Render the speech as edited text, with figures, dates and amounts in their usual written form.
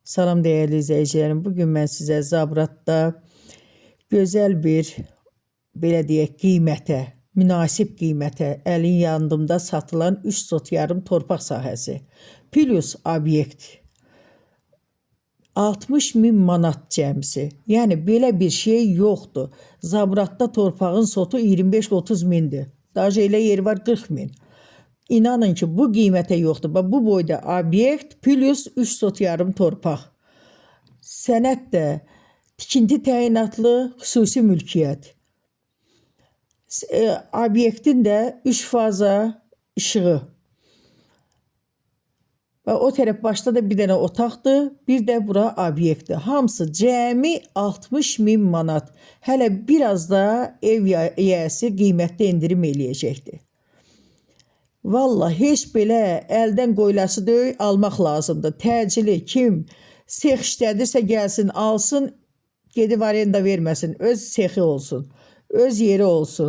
Salam dəyərli izləyicilərim. Bugün mən sizə Zabratda gözəl bir belə deyək qiymətə, münasib qiymətə əlin yandımda satılan 3 sot yarım torpaq sahəsi plus obyekt 60 min manat cəmsi. Yəni belə bir şey yoxdur. Zabratda torpağın sotu 25-30 mindir. Daha elə yeri var 40 min. İnanın ki bu qiymətə yoxdur. Bax bu boyda obyekt plus 3 sot yarım torpaq. Sənəd də tikinti təyinatlı xüsusi mülkiyyət. Obyektin də 3 faza işığı. Və o tərəf başda da bir dənə otaqdır, bir də bura obyektdir. Hamısı cəmi 60 min manat. Hələ biraz da ev yiyəsi qiymətdə endirim eləyəcəkdir. Vallah heç belə əldən qoyulası deyil, almaq lazımdır. Təcili kim sex işlədirsə gəlsin, alsın, gedib arenda verməsin. Öz sexi olsun, öz yeri olsun.